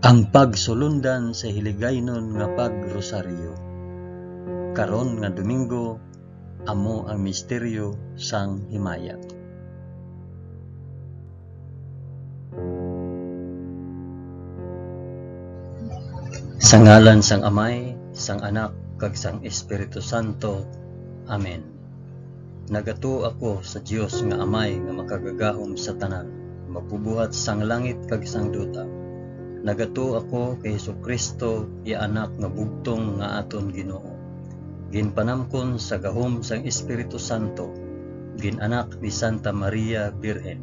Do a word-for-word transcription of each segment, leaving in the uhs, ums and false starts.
Ang pagsulundan sa hiligaynon nga pagrosaryo. Karon nga Domingo, amo ang misteryo sang himaya. Sa ngalan sang Amay, sang Anak, kag sang Espiritu Santo. Amen. Nagatuo ako sa Dios nga Amay nga makagagahom sa tanan, magbubuhat sang langit kag sang duta. Nagatuo ako kay Jesu-Cristo, iya Anak nga bugtong nga aton Ginoo. Ginpanamkon sa gahom sang Espiritu Santo, gin-anak ni Santa Maria Birhen,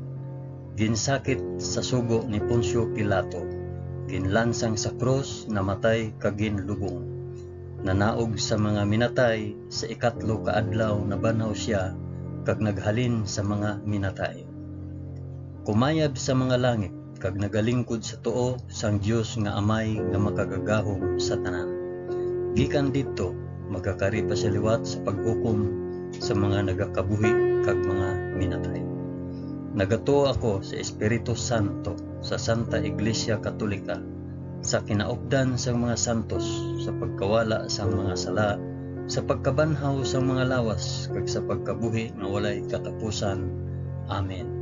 ginsakit sa sugo ni Poncio Pilato, ginlansang sa krus, namatay kag ginlubong. Nanaog sa mga minatay, sa ikatlo ka adlaw nabanhaw sia, kag naghalin sa mga minatay. Kumayab sa mga langit, kag nagalingkod sa tuo sang Dios nga Amay nga makagagahom sa tanan. Gikan didto, magakari pa sia liwat sa paghukom sa mga nagakabuhi kag mga minatay. Nagatuo ako sa Espiritu Santo, sa Santa Iglesia Katolika, sa kinaupdan sang mga santos, sa pagkawala sang mga sala, sa pagkabanhaw sang mga lawas, kag sa pagkabuhi nga walay katapusan. Amen.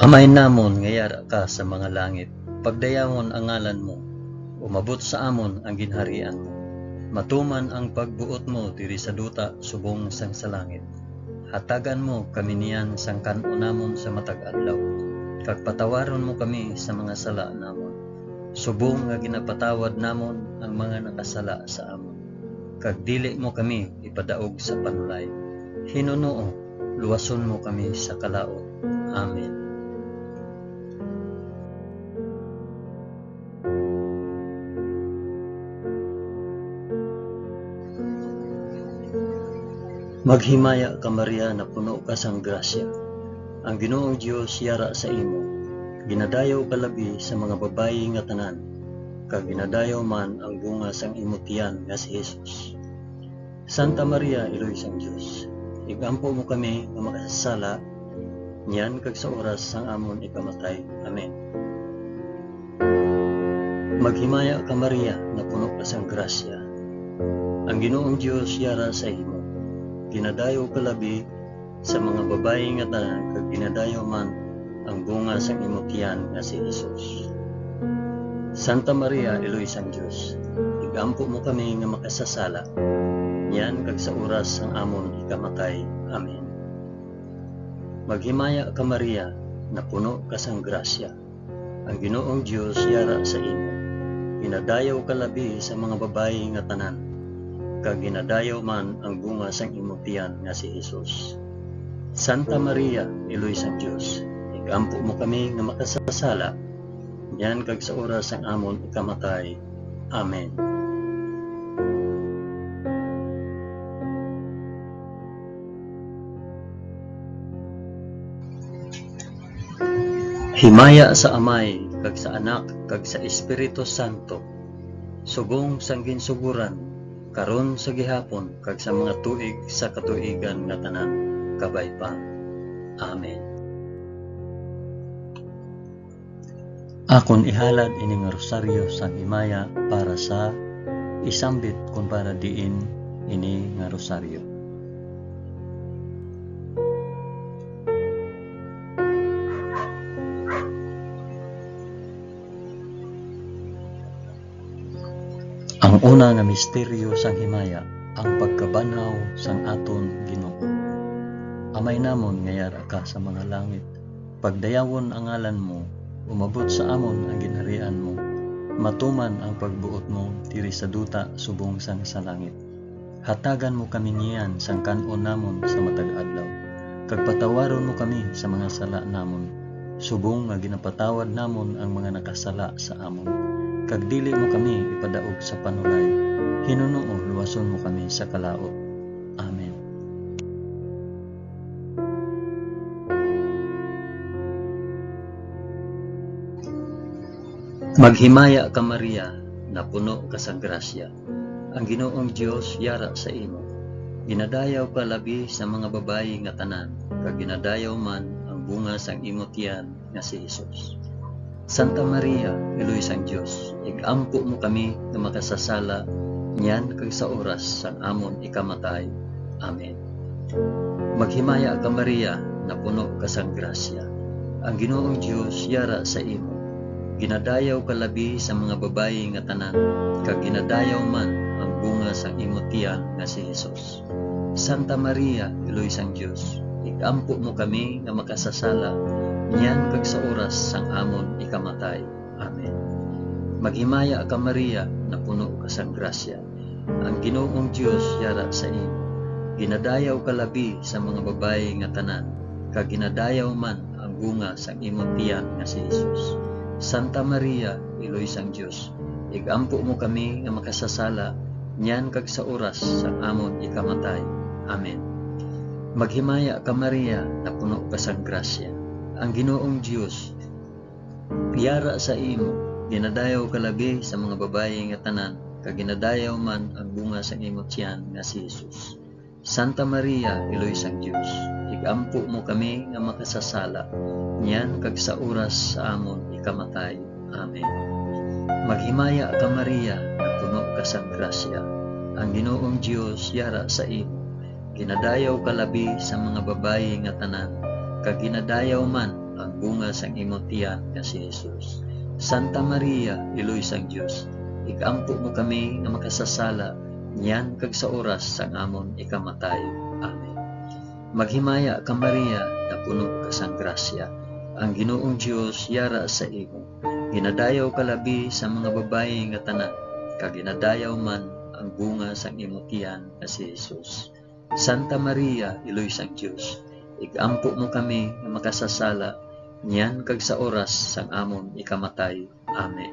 Amay namon nga yara ka sa mga langit, pagdayawon ang ngalan mo, umabot sa amon ang ginharian mo, matuman ang pagbuot mo diri sa duta subong sang sa langit. Hatagan mo kami niyan sang kan-o namon sa matag adlaw, kag patawaron mo kami sa mga sala namon, subong nga ginapatawad namon ang mga nakasala sa amon. Kag dili mo kami ipadaog sa panulay. Hinunoo, luwason mo kami sa kalaut. Amen. Maghimaya ka, Maria, napuno ka sang grasya. Ang Ginoong Dios yara sa imo. Ginadayaw ka labi sa mga babayi nga tanan, kag ginadayaw man ang bunga sang imo tiyan nga si Jesus. Santa Maria, Iloy sang Dios, igampo mo kami nga makasasala, niyan kag sa oras sang amon ikamatay. Amen. Maghimaya ka, Maria, napuno ka sang grasya. Ang Ginoong Dios yara sa imo. Ginadayaw ka labi sa mga babayi nga tanan, kag ginadayaw man ang bunga sang imo tiyan nga si Jesus. Santa Maria, Iloy sang Dios, igampo mo kami nga makasasala, niyan kag sa oras sang amon ikamatay. Amen. Maghimaya ka, Maria, napuno ka sang grasya. Ang Ginoong Dios yara sa imo. Ginadayaw ka labi sa mga babayi nga tanan, kag ginadayaw man ang bunga sang imo tiyan nga si Jesus. Santa Maria, Iloy sang Dios, igampo mo kami nga makasasala, niyan kag sa oras sang amon ikamatay. Amen. Himaya sa Amay, kag sa Anak, kag sa Espiritu Santo, subong sang ginsugoran, karon, sa gihapon, kag sa mga tuig sa katuigan nga tanan. Kabay pa. Amen. Akon ihalad ini nga rosaryo sang himaya para sa isambit kon para diin ini nga rosaryo. Ang una nga misteryo sang himaya, ang pagkabanhaw sang aton Ginoo. Amay namon nga yara ka sa mga langit, pagdayawon ang ngalan mo, umabot sa amon ang ginharian mo, matuman ang pagbuot mo diri sa duta subong sang sa langit. Hatagan mo kami niyan sang kan-on namon sa matag adlaw, kag patawaron mo kami sa mga sala namon, subong nga ginapatawad namon ang mga nakasala sa amon, kag dili mo kami ipadaog sa panulay. Hinunoo, luwason mo kami sa kalaut. Amen. Maghimaya ka, Maria, napuno ka sa grasya. Ang Ginoong Dios yara sa imo. Ginadayaw ka labi sa mga babayi nga tanan, kag ginadayaw man ang bunga sang imo tiyan nga si Jesus. Santa Maria, Iloy sang Dios, ig-ampo mo kami nga makasasala niyan kag sa oras sang amon ikamatay. Amen. Maghimaya ka, Maria, napuno ka sang grasya. Ang Ginoong Dios yara sa imo. Ginadayaw ka labi sa mga babayi nga tanan, kag ginadayaw man ang bunga sang imo tiyan nga si Jesus. Santa Maria, Iloy sang Dios, ig-ampo mo kami nga makasasala, niyan kag sa oras sang amon ikamatay. Amen. Maghimaya ka, Maria, napuno ka sang grasya. Ang Ginoong Dios yara sa imo. Ginadayaw ka labi sa mga babayi nga tanan, kag ginadayaw man ang bunga sang imo tiyan nga si Jesus. Santa Maria, Iloy sang Dios, ig-ampo mo kami nga makasasala, niyan kag sa oras sang amon ikamatay. Amen. Maghimaya ka, Maria, napuno ka sang grasya. Ang Ginoong Dios yara sa imo. Ginadayaw ka labi sa mga babayi nga tanan, kag ginadayaw man ang bunga sang imo tiyan nga si Jesus. Santa Maria, Iloy sang Dios, ig-ampo mo kami nga makasasala, niyan kag sa oras sa amon ikamatay. Amen. Maghimaya ka, Maria, napuno ka sang grasya. Ang Ginoong Dios yara sa imo. Ginadayaw ka labi sa mga babayi nga tanan, kag ginadayaw man ang bunga sang imo tiyan nga si Jesus. Santa Maria, Iloy sang Dios, ig-ampo mo kami nga makasasala, niyan kag sa oras sang amon ikamatay. Amen. Maghimaya ka, Maria, napuno ka sang grasya. Ang Ginoong Dios yara sa imo. Ginadayaw ka labi sa mga babayi nga tanan, kag ginadayaw man ang bunga sang imo tiyan nga si Jesus. Santa Maria, Iloy sang Dios, ig-ampo mo kami nga makasasala, niyan kag sa oras sang amon ikamatay. Amen.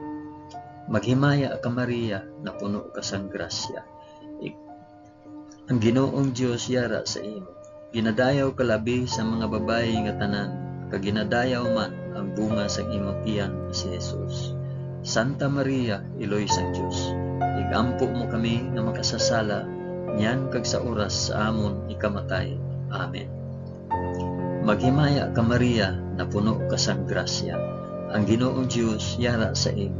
Maghimaya ka, Maria, napuno ka sang grasya. Ig-, ang Ginoong Dios yara sa imo. Ginadayaw ka labi sa mga babayi nga tanan, kag ginadayaw man ang bunga sang imo tiyan nga si Jesus. Santa Maria, Iloy sang Dios, ig-ampo mo kami nga makasasala, niyan kag sa oras sa amon ikamatay. Amen. Maghimaya ka, Maria, napuno ka sang grasya. Ang Ginoong Dios yara sa imo.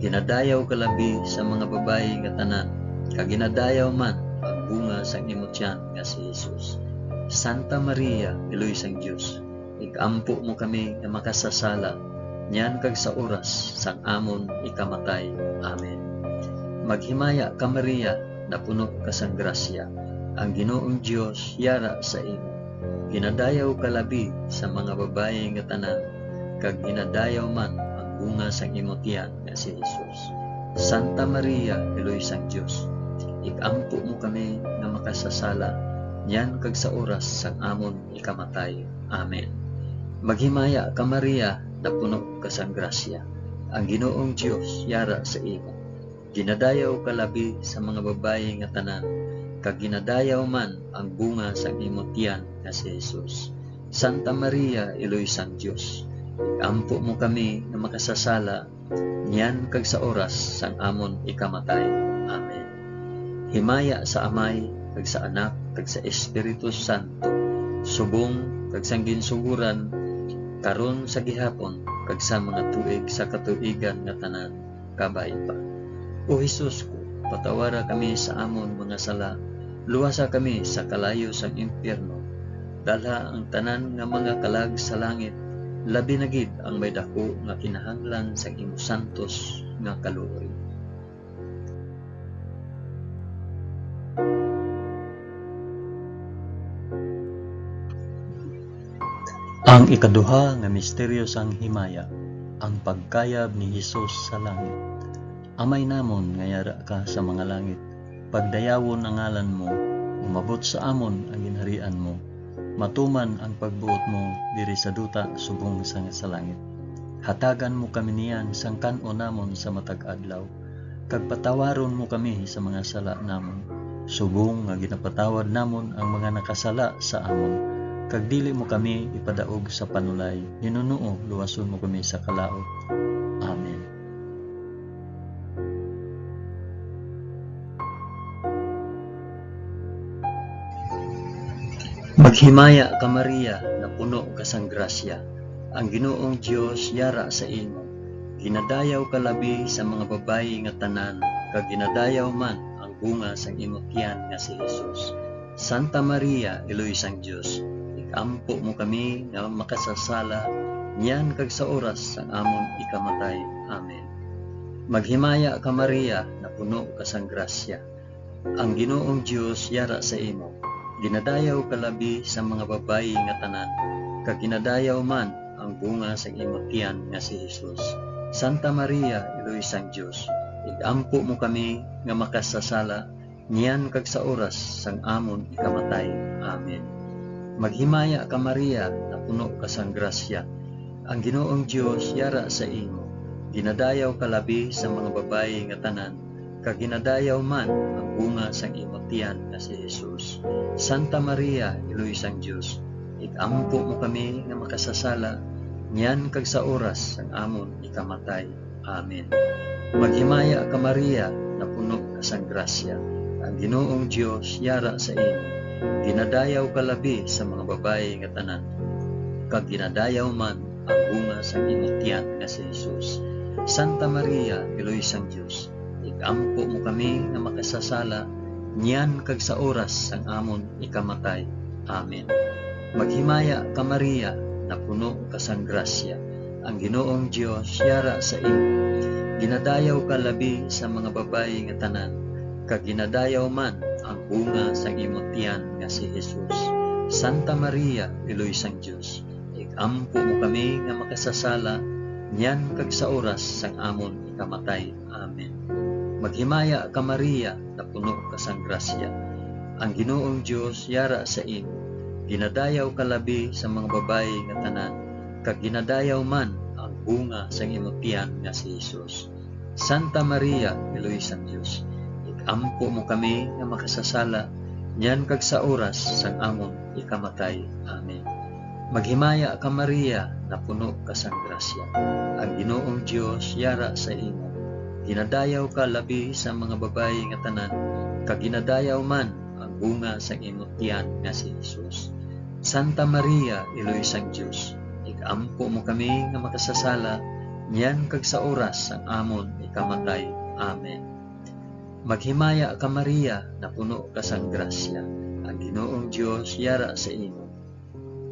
Ginadayaw ka labi sa mga babayi nga tanan, kag ginadayaw man ang bunga sang imo tiyan nga si Jesus. Santa Maria, Iloy sang Dios, ig-ampo mo kami nga makasasala, niyan kag sa oras sang amon ikamatay. Amen. Maghimaya ka, Maria, napuno ka sang grasya. Ang Ginoong Dios yara sa imo. Ginadayaw ka labi sa mga babayi nga tanan, kag ginadayaw man ang bunga sang imo tiyan nga si Jesus. Santa Maria, Iloy sang Dios, ig-ampo mo kami nga makasasala, niyan kag sa oras sang amon ikamatay. Amen. Maghimaya ka, Maria, napuno ka sang grasya. Ang Ginoong Dios yara sa imo. Ginadayaw ka labi sa mga babayi nga tanan, kag ginadayaw man ang bunga sang imo tiyan nga si Jesus. Santa Maria, Iloy sang Dios, ampo mo kami nga makasasala, niyan kag sa oras sang amon ikamatay. Amen. Himaya sa Amay, kag sa Anak, kag sa Espiritu Santo, subong kag sang ginsugoran, karon, sa gihapon, kag sa mga tuig sa katuigan nga tanan. Kabay pa. O Jesus ko, patawara kami sa amon mga sala, luwasa kami sa kalayo sang impyerno, dalha ang tanan nga mga kalag sa langit, labi na gid ang may daku nga kinahanglan sang imo santos nga kaluoy. Ang ikaduha nga misteryo sang himaya, ang pagkayab ni Jesus sa langit. Amay namon nga yara ka sa mga langit, pagdayawon ang ngalan mo, umabot sa amon ang ginharian mo, matuman ang pagbuot mo diri sa duta subong sang sa langit. Hatagan mo kami niyan sang kan-on namon sa matag adlaw, kag patawaron mo kami sa mga sala namon, subong nga ginapatawad namon ang mga nakasala sa amon, kag dili mo kami ipadaog sa panulay, hinunoo luwason mo kami sa kalaut. Amen. Maghimaya ka, Maria, nga puno ka sang grasya, ang Ginoong Dios yara sa imo. Ginadayaw ka labi sa mga babayi nga tanan, kag ginadayaw man ang bunga sang imo tiyan nga si Jesus. Santa Maria, Iloy sang Dios, ig-ampo mo kami nga makasasala, niyan kag sa oras sang amon ikamatay. Amen. Maghimaya ka, Maria, nga puno ka sang grasya, ang Ginoong Dios yara sa imo. Ginadayaw ka labi sa mga babayi nga tanan, kag ginadayaw man ang bunga sang imo tiyan nga si Jesus. Santa Maria, Iloy sang Dios, ig-ampo mo kami nga makasasala, niyan kag sa oras sang amon ikamatay. Amen. Maghimaya ka, Maria, nga puno ka sang grasya, ang Ginoong Dios yara sa imo. Ginadayaw ka labi sa mga babayi nga tanan, kag ginadayaw man ang bunga sang imo tiyan nga si Jesus. Santa Maria, Iloy sang Dios, ig-ampo mo kami nga makasasala, niyan kag sa oras sang amon ikamatay. Amen. Maghimaya ka, Maria, nga puno ka sang grasya, ang Ginoong Dios yara sa imo. Ginadayaw ka labi sa mga babayi nga tanan, kag ginadayaw man ang bunga sang imo tiyan nga si Jesus. Santa Maria, Iloy sang Dios, ig-ampo mo kami nga makasasala, niyan kag sa oras sang amon ikamatay. Amen. Maghimaya ka, Maria, nga puno ka sang grasya, ang Ginoong Dios yara sa imo. Ginadayaw ka labi sa mga babayi nga tanan, kag ginadayaw man ang bunga sang imo tiyan nga si Jesus. Santa Maria, Iloy sang Dios, ig-ampo mo kami nga makasasala, niyan kag sa oras sang amon ikamatay. Amen. Maghimaya ka, Maria, nga puno ka sang grasya, ang Ginoong Dios yara sa imo. Ginadayaw ka labi sa mga babayi nga tanan, kag ginadayaw man ang bunga sang imo tiyan nga si Jesus. Santa Maria, Iloy sang Dios, ig-ampo mo kami nga makasasala, niyan kag sa oras sang amon ikamatay. Amen. Maghimaya ka, Maria, nga puno ka sang grasya, ang Ginoong Dios yara sa imo. Ginadayaw ka labi sa mga babayi nga tanan, kag ginadayaw man ang bunga sang imo tiyan nga si Jesus. Santa Maria, Iloy sang Dios, ig-ampo mo kami nga makasasala, niyan kag sa oras sang amon ikamatay. Amen. Maghimaya ka, Maria, nga puno ka sang grasya, ang Ginoong Dios yara sa imo.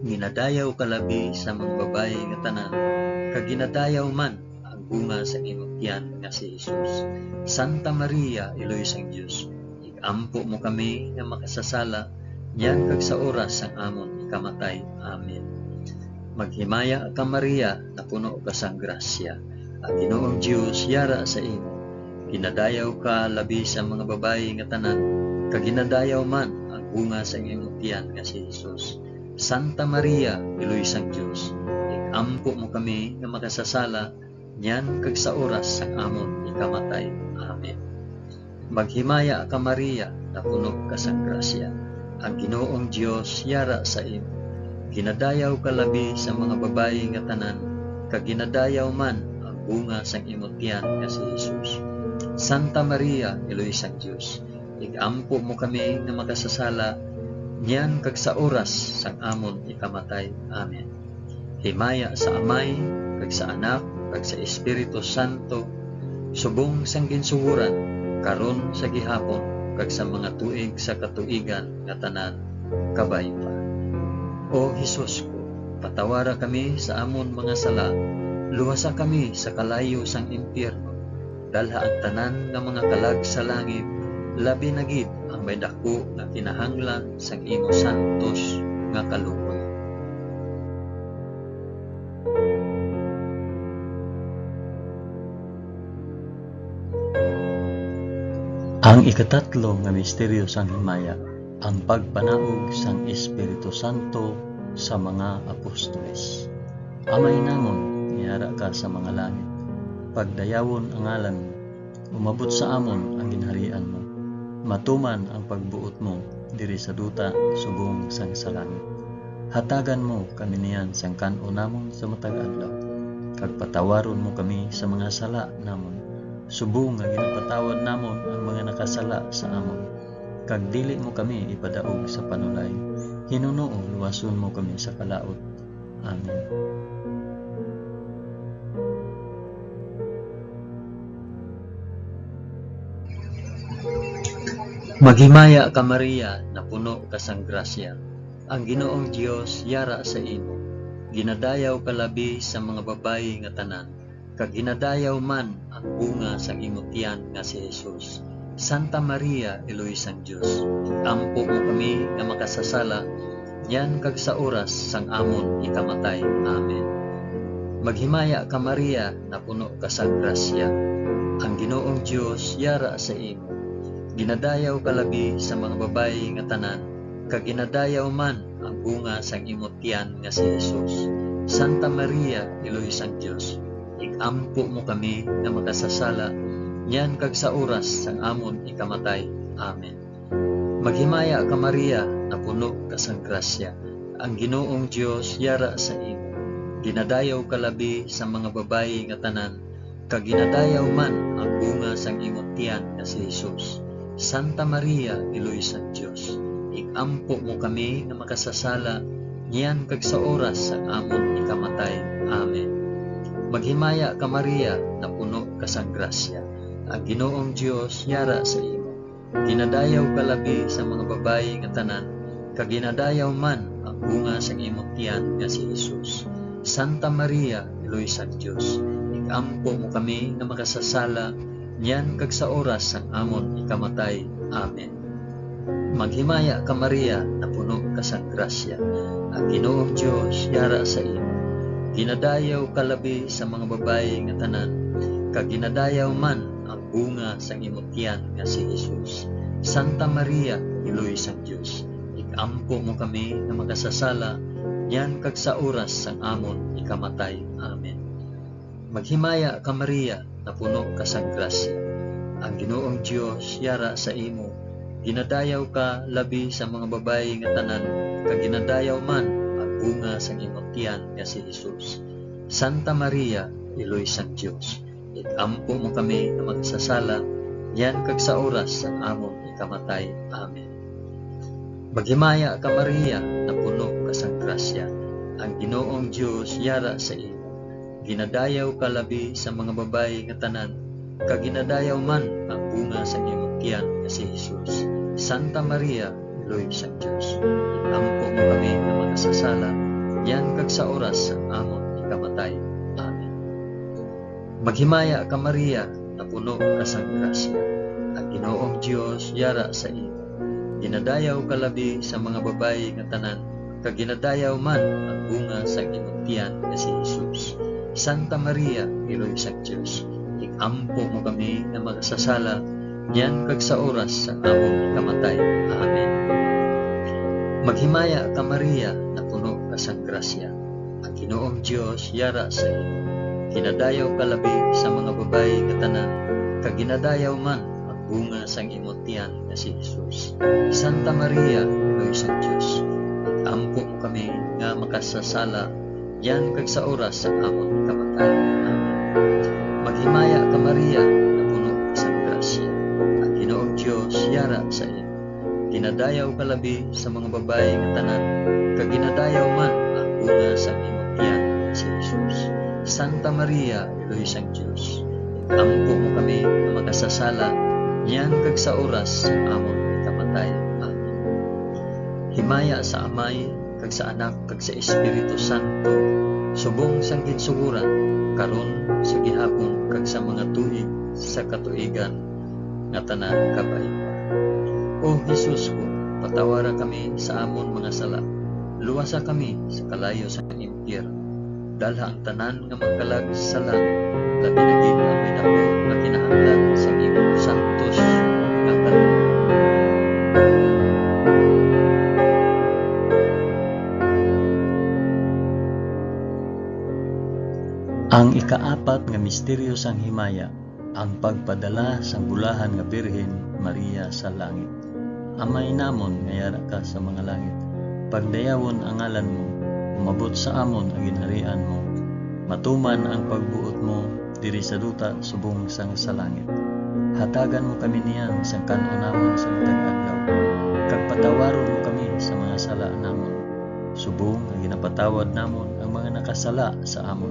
Ginadayaw ka labi sa mga babayi nga tanan, kag ginadayaw man ang bunga sang imo tiyan nga si Jesus. Santa Maria, Iloy sang Dios, ig-ampo mo kami nga makasasala, niyan kag sa oras sang amon ikamatay. Amen. Maghimaya ka, Maria, nga puno ka sang grasya, ang Ginoong Dios yara sa imo. Ginadayaw ka labi sa mga babayi nga tanan, kag ginadayaw man ang bunga sang imong tiyan nga si Jesus. Santa Maria, Iloy sang Dios, ig-ampo mo kami nga makasasala, niyan kag sa oras sang amon ikamatay. Amen. Maghimaya ka, Maria, nga puno ka sang grasya, ang Ginoong Dios yara sa imo. Ginadayaw ka labi sa mga babayi nga tanan, kag ginadayaw man ang bunga sang imo tiyan nga si Jesus. Santa Maria, Iloy sang Dios, ig-ampo mo kami nga makasasala, niyan kag sa oras sang amon ikamatay. Amen. Himaya sa Amay, kag sa Anak, kag sa Espiritu Santo, subong sang ginsugoran, karon, sa gihapon, kag sa mga tuig sa katuigan nga tanan. Kabay pa. O Jesus ko, patawara kami sa amon mga sala, luwasa kami sa kalayo sang impyerno, dalha ang tanan nga mga kalag sa langit, labi na gid ang may daku nga kinahanglan sang imo santos nga kaluoy. Ang ikatatlo nga misteryo sang himaya, ang pagpanaog sang Espiritu Santo sa mga apostoles. Amay namon, nga yara ka sa mga langit, pagdayawon ang ngalan mo, umabot sa amon ang ginharian mo, matuman ang pagbuot mo diri sa duta subong sang sa langit. Hatagan mo kami niyan sang kan-o namon sa matag adlaw, kag patawaron mo kami sa mga sala namon, subong nga ginapatawad namon ang mga nakasala sa amon, kag dili mo kami ipadaog sa panulay, Hinuno, luwason mo kami sa kalaut. Amen. Maghimaya ka, Maria, napuno ka sang grasya. Ang Ginoong Dios yara sa imo. Ginadayaw ka labi sa mga babayi nga tanan, kag ginadayaw man ang bunga sang imo tiyan nga si Jesus. Santa Maria, Iloy sang Dios, ig-ampo mo kami nga makasasala, niyan kag sa oras sang amon ikamatay. Amen. Maghimaya ka, Maria, napuno ka sang grasya. Ang Ginoong Dios yara sa imo. Ginadayaw ka labi sa mga babayi nga tanan, kag ginadayaw man ang bunga sang imo tiyan nga si Jesus. Santa Maria, Iloy sang Dios, ig-ampo mo kami nga makasasala, niyan kag sa oras sang amon ikamatay. Amen. Maghimaya ka, Maria, napuno ka sang grasya. Ang Ginoong Dios yara sa imo. Ginadayaw ka labi sa mga babayi nga tanan, kag ginadayaw man ang bunga sang imo tiyan nga si Jesus. Santa Maria, Iloy sang Dios, ig-ampo mo kami nga makasasala, niyan kag sa oras sang amon ikamatay. Amen. Maghimaya ka, Maria, napuno ka sang grasya. Ang Ginoong Dios yara sa imo. Ginadayaw ka labi sa mga babayi nga tanan, kag ginadayaw man ang bunga sang imo tiyan nga si Jesus. Santa Maria, Iloy sang Dios, ig-ampo mo kami nga makasasala, niyan kag sa oras sang amon ikamatay. Amen. Maghimaya ka, Maria, napuno ka sang grasya. Ang Ginoong Dios yara sa imo. Ginadayaw ka labi sa mga babayi nga tanan, kag ginadayaw man ang bunga sang imo tiyan nga si Jesus. Santa Maria, Iloy sang Dios, ig-ampo mo kami nga makasasala, niyan kag sa oras sang amon ikamatay. Amen. Maghimaya ka, Maria, napuno ka sang grasya. Ang Ginoong Dios yara sa imo. Ginadayaw ka labi sa mga babayi nga tanan, kag ginadayaw man ang bunga sang imo tiyan nga si Jesus. Santa Maria, Iloy sang Dios, ig-ampo mo kami nga makasasala, niyan kag sa oras sang amon ikamatay. Amen. Maghimaya ka, Maria, napuno ka sang grasya. Ang Ginoong Dios yara sa imo. Ginadayaw ka labi sa mga babayi nga tanan, kag ginadayaw man ang bunga sang imo tiyan nga si Jesus. Santa Maria, Iloy sang Dios, ig-ampo mo kami nga makasasala, niyan kag sa oras sang amon ikamatay. Amen. Maghimaya ka, Maria, napuno ka sang grasya. Ang Ginoong Dios yara sa imo. Ginadayaw ka labi sa mga babayi nga tanan, kag ginadayaw man ang bunga sang imong tiyan nga si Jesus. Santa Maria, Iloy sang Dios, ig-ampo mo kami nga makasasala, niyan kag sa oras sang among ikamatay. Amen. Maghimaya ka, Maria, napuno ka sang grasya. Ang Ginoong Dios yara sa imo. Ginadayaw ka labi sa mga babayi nga tanan, kag ginadayaw man ang bunga sang imo tiyan nga si Jesus. Santa Maria, Iloy sang Dios, ig-ampo mo kami nga makasasala, niyan kag sa oras sang amon kamatay. Amen. Maghimaya ka, Maria, napuno ka sang grasya. Ang Ginoong Dios yara sa imo. Ginadayaw ka labi sa mga babayi nga tanan, kag ginadayaw man ang bunga sang imong tiyan, si Jesus. Santa Maria, Iloy sang Dios, ig-ampo mo kami nga makasasala, niyan kag sa oras sang amon ikamatay. Amen. Himaya sa Amay, kag sa Anak, kag sa Espiritu Santo, subong sang ginsugoran, karon, sa gihapon, kag sa mga tuig sa katuigan nga tanan. Kabay pa. O Jesus ko, patawara kami sa amon mga sala, luwasa kami sa kalayo sa impyerno, dalha ang tanan nga magkalag sa langit, labi na gid ang may daku nga kinahanglan sa imong santos nga kaluoy. Ang ikaapat nga misteryo sang himaya, ang pagpadala sang bulahan nga Birhen Maria sa langit. Amay namon nga yara ka sa mga langit, pagdayawon ang ngalan mo, umabot sa amon ang ginharian mo, matuman ang pagbuot mo diri sa duta subong sang sa langit. Hatagan mo kami niyan sang kan-on namon sa matag adlaw, kag patawaron mo kami sa mga sala namon, Subong nga ginapatawad namon ang mga nakasala sa amon,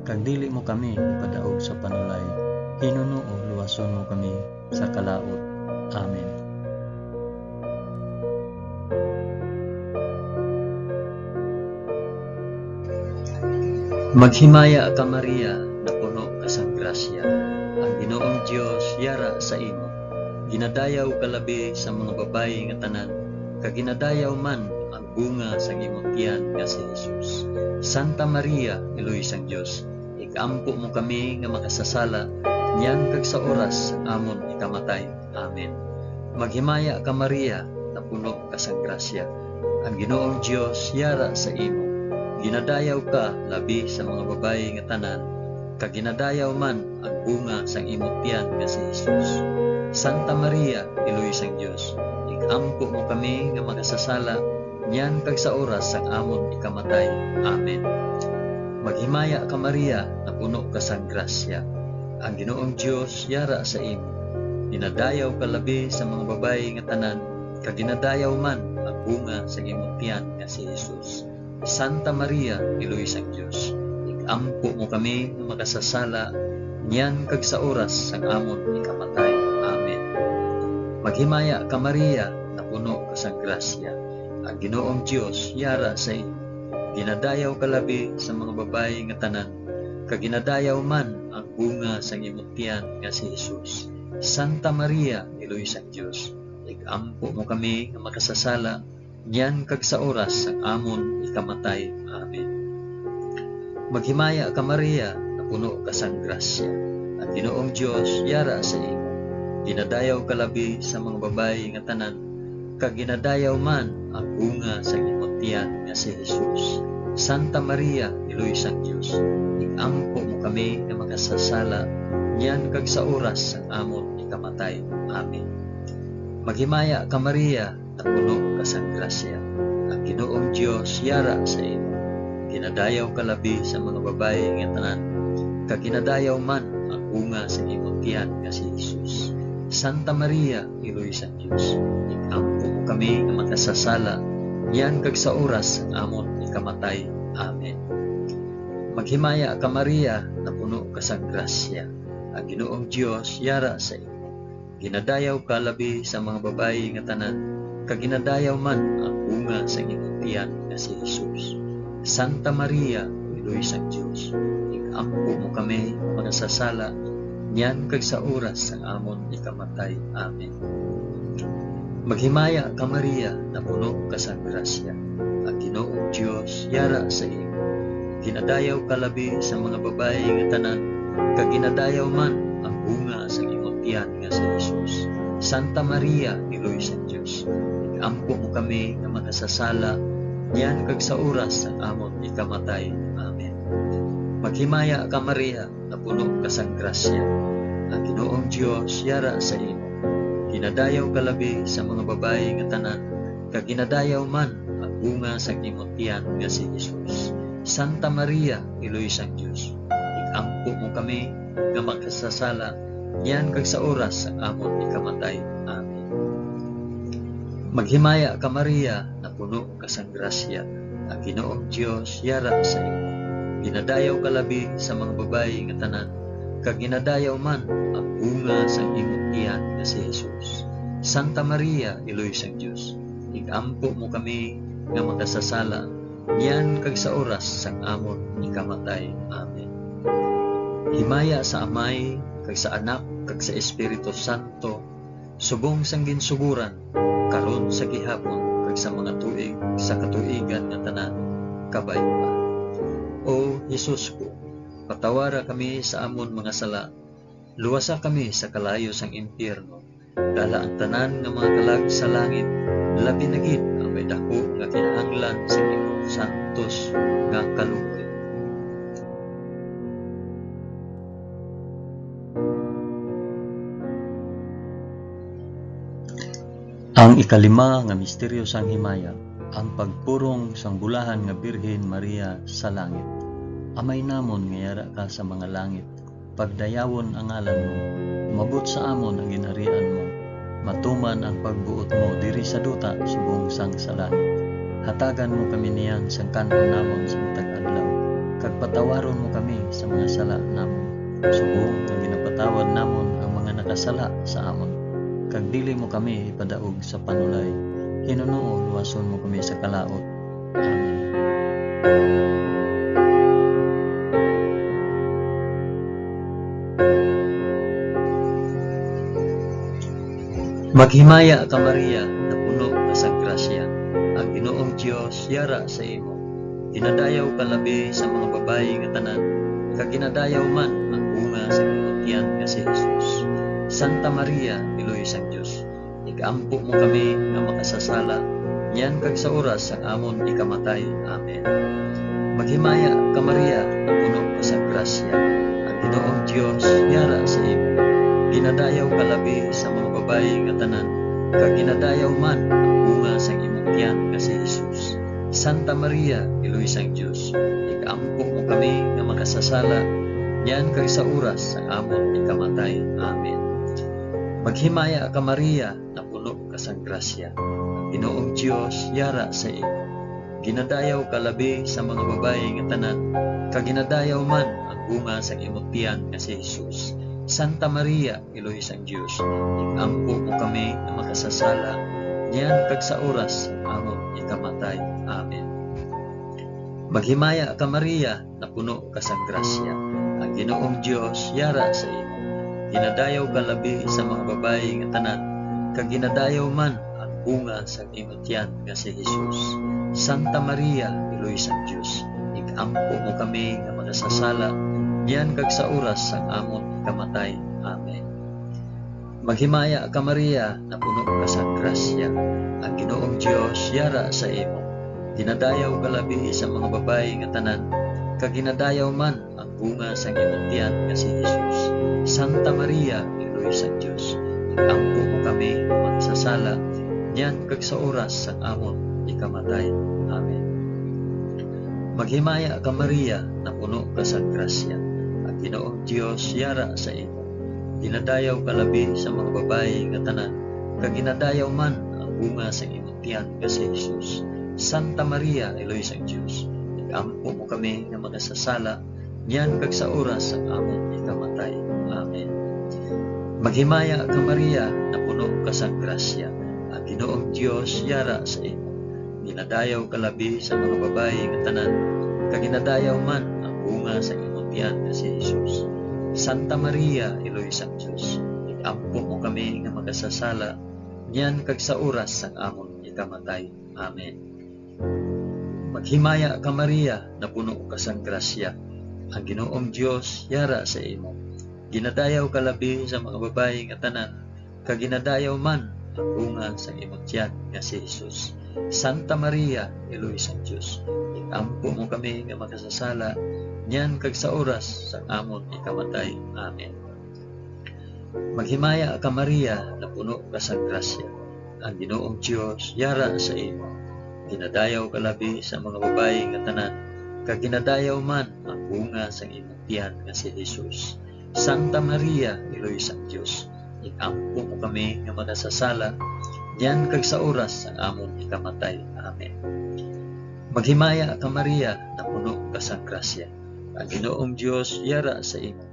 kag dili mo kami ipadaog sa panulay, hinunoo luwason mo kami sa kalaut. Amen. Maghimaya ka, Maria, napuno ka sang grasya. Ang Ginoong Dios yara sa imo. Ginadayaw ka labi sa mga babayi nga tanan, kag ginadayaw man ang bunga sang imong tiyan nga si Jesus. Santa Maria, Iloy sang Dios, ig-ampo mo kami nga makasasala, niyan kag sa oras sang amon ikamatay. Amen. Maghimaya ka, Maria, napuno ka sang grasya. Ang Ginoong Dios yara sa imo. Ginadayaw ka labi sa mga babayi nga tanan, kag ginadayaw man ang bunga sang imo tiyan nga si Jesus. Santa Maria, Iloy sang Dios, ig-ampo mo kami nga makasasala, niyan kag sa oras sang amon ikamatay. Amen. Maghimaya ka, Maria, napuno ka sang grasya. Ang Ginoong Dios yara sa imo. Ginadayaw ka labi sa mga babayi nga tanan, kag ginadayaw man ang bunga sang imong tiyan nga si Jesus. Santa Maria, Iloy sang Dios, ig-ampo mo kami nga makasasala, niyan kag sa oras sang amon ikamatay. Amen. Maghimaya ka, Maria, napuno ka sang grasya. Ang Ginoong Dios yara sa imo. Ginadayaw ka labi sa mga babayi nga tanan, kag ginadayaw man ang bunga sang imong tiyan nga si Jesus. Santa Maria, Iloy sang Dios, ig-ampo mo kami nga makasasala, niyan kag sa oras sang amon ikamatay. Amen. Maghimaya ka, Maria, napuno ka sang grasya. Ang Ginoong Dios yara sa imo. Ginadayaw ka labi sa mga babayi nga tanan, kag ginadayaw man ang bunga sang imong tiyan nga si Jesus. Santa Maria, Iloy sang Dios, ig-ampo mo kami nga makasasala, niyan kag sa oras sang amon ikamatay. Amen. Maghimaya ka, Maria, napuno ka sang grasya. Ang Ginoong Dios yara sa imo. Ginadayaw ka labi sa mga babayi nga tanan, kag ginadayaw man ang bunga sa imong tiyan nga si Jesus. Santa Maria, Iloy sang Dios, ig-ampo mo kami nga makasasala, niyan kag sa oras sang amon ikamatay. Amen. Maghimaya ka, Maria, napuno ka sang grasya. Ang Ginoong Dios yara sa imo. Ginadayaw ka labi sa mga babayi nga tanan, kag ginadayaw man ang bunga sang imong tiyan nga si Jesus. Santa Maria, Iloy sang Dios, ig-ampo mo kami nga makasasala, niyan kag sa oras sang amon ikamatay. Amen. Maghimaya ka, Maria, napuno ka sang grasya. Ang Ginoong Dios yara sa imo. Ginadayaw ka labi sa mga babayi nga tanan, kag ginadayaw man ang bunga sang imong tiyan nga si Jesus. Santa Maria, Iloy sang Dios, ig-ampo mo kami nga makasasala, niyan kag sa oras sang amon ikamatay. Amen. Maghimaya ka, Maria, napuno ka sang grasya. Ang Ginoong Dios yara sa imo. Ginadayaw ka labi sa mga babayi nga tanan, kag ginadayaw man ang bunga sang imong tiyan nga si Jesus. Santa Maria, Iloy sang Dios, ig-ampo mo kami nga makasasala, niyan kag sa oras sang amon ikamatay. Amen. Maghimaya ka, Maria, napuno ka sang grasya, ang Ginoong Dios yara sa imo. Ginadayaw ka labi sa mga babayi nga tanan, kag ginadayaw man ang bunga sang imong tiyan nga si Jesus. Santa Maria, Iloy sang Dios, ig-ampo mo kami nga makasasala, niyan kag sa oras sang amon ikamatay. Amen. Himaya sa Amay, kag sa Anak, kag sa Espiritu Santo, subong sang ginsugoran, karon, sa gihapon, kag sa mga tuig sa katuigan nga tanan. Kabay pa. O Jesus ko, patawara kami sa amon mga sala, luwasa kami sa kalayo sang impyerno, dala ang tanan nga mga kalag sa langit, labi na gid ang may daku nga kinahanglan sa imong santos nga kaluoy. Ang ikalima nga misteryo sang himaya, ang pagpurong sang bulahan nga Birhen Maria sa langit. Amay namon nga yara ka sa mga langit, pagdayawon ang ngalan mo, umabot sa amon ang ginharian mo, matuman ang pagbuot mo diri sa duta subong sang sa langit. Hatagan mo kami niyan sang kan-on namon sa matag adlaw, kag patawaron mo kami sa mga sala namon, subong nga ginapatawad namon ang mga nakasala sa amon. Kag dili mo kami ipadaog sa panulay, hinunoo luwason mo kami sa kalaut. Amen. Maghimaya ka, Maria, napuno ka sa grasya, ang Ginoong Dios yara sa imo. Ginadayaw ka labi sa mga babayi nga tanan, kag ginadayaw man ang bunga sa imong tiyan nga si Jesus. Santa Maria, iloy sang Dios, ig-ampo mo kami nga makasasala, niyan kag sa oras sang amon ikamatay. Amen. Maghimaya ka, Maria, napuno ka sa grasya, ang Ginoong Dios yara sa imo. Ginadayaw ka labi sa mga babayi nga tanan, kag ginadayaw man ang bunga sang imong tiyan nga si Jesus. Santa Maria, iloy sang Dios, ig-ampo mo kami nga makasasala, niyan kag sa oras sang amon ikamatay. Amen. Maghimaya ka, Maria, napuno ka sang grasya. Ang Ginoong Dios yara sa imo. Ginadayaw ka labi sa mga babayi nga tanan, kag ginadayaw man ang bunga sang imong tiyan nga si Jesus. Santa Maria, iloy sang Dios, ig-ampo mo kami nga makasasala, niyan kag sa oras sang amon ikamatay. Amen. Maghimaya ka, Maria, napuno ka sang grasya. Ang Ginoong Dios yara sa imo. Ginadayaw ka labi sa mga babayi nga tanan, kag ginadayaw man ang bunga sang imo tiyan nga si Jesus. Santa Maria, iloy sang Dios, ig-ampo mo kami nga makasasala, niyan kag sa oras sang amon ikamatay. Amen. Maghimaya ka, Maria, napuno ka sang grasya. Ang Ginoong Dios yara sa imo. Ginadayaw ka labi sa mga babayi nga tanan, kag ginadayaw man ang bunga sang imong tiyan nga si Jesus. Santa Maria, iloy sang Dios, ig-ampo mo kami nga makasasala, niyan kag sa oras sang amon ikamatay. Amen. Maghimaya ka, Maria, napuno ka sang grasya. Ang Ginoong Dios yara sa imo. Ginadayaw ka labi sa mga babayi nga tanan, kag ginadayaw man ang bunga sang imong tiyan nga si Jesus. Santa Maria, iloy sang Dios, ig-ampo mo kami nga makasasala, niyan kag sa oras sang amon ikamatay. Amen. Maghimaya ka, Maria, napuno ka sang grasya. Ang Ginoong Dios yara sa imo. Ginadayaw ka labi sa mga babayi nga tanan, kag ginadayaw man ang bunga sa imong tiyan nga si Jesus. Santa Maria, iloy sang Dios, ig-ampo mo kami nga makasasala, niyan kag sa oras sang amon ikamatay. Amen. Maghimaya ka, Maria, napuno ka sang grasya. Ang Ginoong Dios yara sa imo. Ginadayaw ka labi sa mga babayi nga tanan, kag ginadayaw man ang bunga sang imong tiyan nga si Jesus. Santa Maria, iloy sang Dios, ig-ampo mo kami nga makasasala, niyan kag sa oras sang amon ikamatay. Amen. Maghimaya ka, Maria, napuno ka sang grasya. Ang Ginoong Dios yara sa imo. Ginadayaw ka labi sa mga babayi nga tanan, kag ginadayaw man ang bunga sang imong tiyan nga si Jesus. Santa Maria, iloy sang Dios, ig-ampo mo kami nga makasasala, niyan kag sa oras sang amon ikamatay. Amen. Maghimaya ka, Maria, napuno ka sang grasya. Ang Ginoong Dios yara sa imo.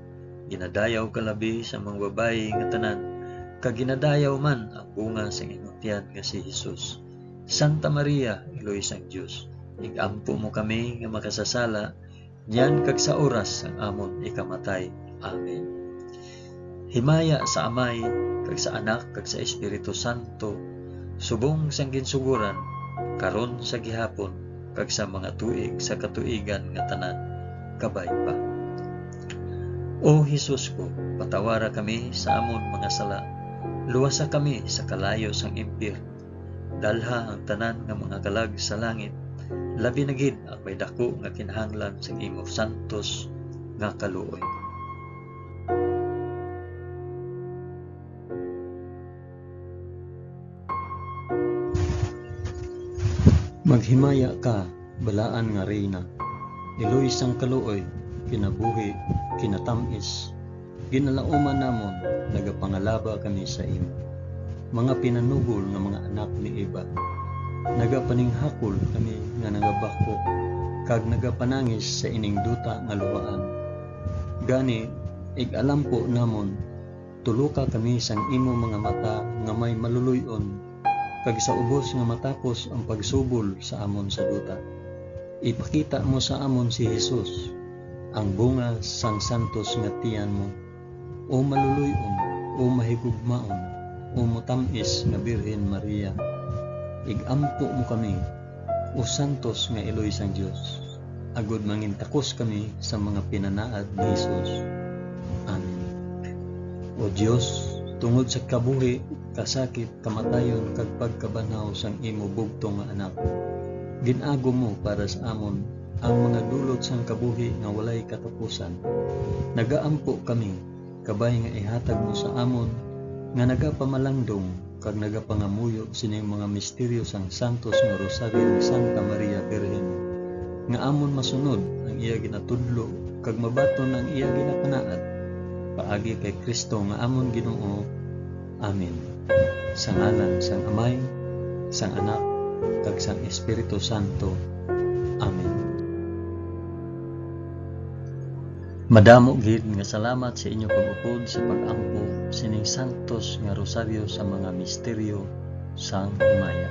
Ginadayaw ka labi sa mga babayi nga tanan, kag ginadayaw man ang bunga sang imong tiyan nga si Jesus. Santa Maria, iloy sang Dios, ig-ampo mo kami nga makasasala, niyan kag sa oras sang amon ikamatay. Amen. Himaya sa Amay, kag sa Anak, kag sa Espiritu Santo, subong sang ginsugoran, karon, sa gihapon, kag sa mga tuig sa katuigan nga tanan. Kabay pa. O Jesus ko, patawara kami sa amon mga sala, luwasa kami sa kalayo sang impyerno, dalha ang tanan nga mga kalag sa langit, labi na gid ang may daku nga kinahanglan sang imo santos nga kaluoy. Maghimaya ka, balaan nga Reyna, iloy sang kaluoy, kinabuhi, kinatamis, ginalauman namon, nagapangalaba kami sa imo. Mga pinanugol nga mga anak ni Eva, Nagapaninghakol kami nga nagabako kag nagapanangis sa ining duta nga luhaan. Gani, ig-alampo namon, tuloka kami sang imo mga mata nga may maluloy-on, kag sa ubos nga matapos ang pagsubol sa amon sa duta, ipakita mo sa amon si Jesus, ang bunga sang santos nga tiyan mo. O maluloy-on, o mahigugmaon, o matam-is nga Birhen Maria, ig-ampo mo kami, o santos nga iloy sang Dios, agod mangintakos kami sa mga pinanaad ni Jesus. Amen. O Dios, tungod sa kabuhi, kasakit, kamatayon, kag pagkabanhaw sang imo bugtong nga Anak, gin-agom mo para sa amon ang mga dulot sang kabuhi nga walay katapusan. Nagaampo kami, kabay nga ihatag mo sa amon nga nagapamalandong kag nagapangamuyo sining mga misteryo sang Santos nga Rosaryo ni Santa Maria Birhen, nga amon masunod ang iya ginatudlo kag mabaton ang iya ginapanaad, paagi kay Cristo nga amon Ginoo. Amen. Sa ngalan sang Amay, sang Anak, kag sang Espiritu Santo. Amen. Madamo gid nga salamat sa inyo pag-upod sa pag-ampo sining santos nga rosaryo sa mga misteryo sang himaya.